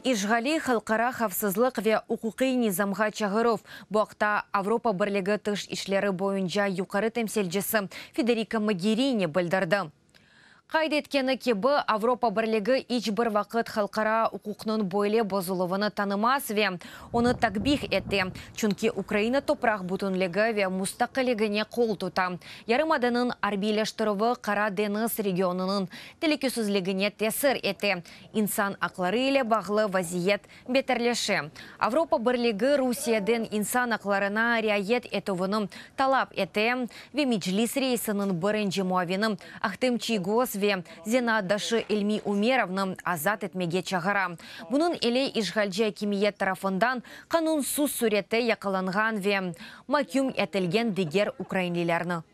işğali, halqara havfsızlıq ve uquqiy nizamğa çağıruv. Bu aqta Avropa Birligi tış işleri boyunca yuqarı temsilcisi Federika Mogerini bildirdi. Qayd etkeni kibi, Avropa Birligi iç bir vaqıt halqara uquqnıñ böyle bozuluvını tanımaz ve onı takbih ete, çünki Ukraina topraq bütünligi ve mustaqilligine qol tuta. Yarımadanıñ arbiyleştirüvi Qara deñiz regionınıñ telükesizligine tesir ete, insan aqları ile bağlı vaziyet beterleşe. Avropa Birligi Rusiyeden insan aqlarına riayet etüvini talap ete ve Meclis reisiniñ birinci muavini Ahtem Çiygoz ve zenaatdaşı İlmi Umerovnı azat etmege çağıra. Bunıñ ile işğalci akimiyet tarafından qanunsız sürette yaqalanğan ve maküm etilgen diger ukrainlilerni.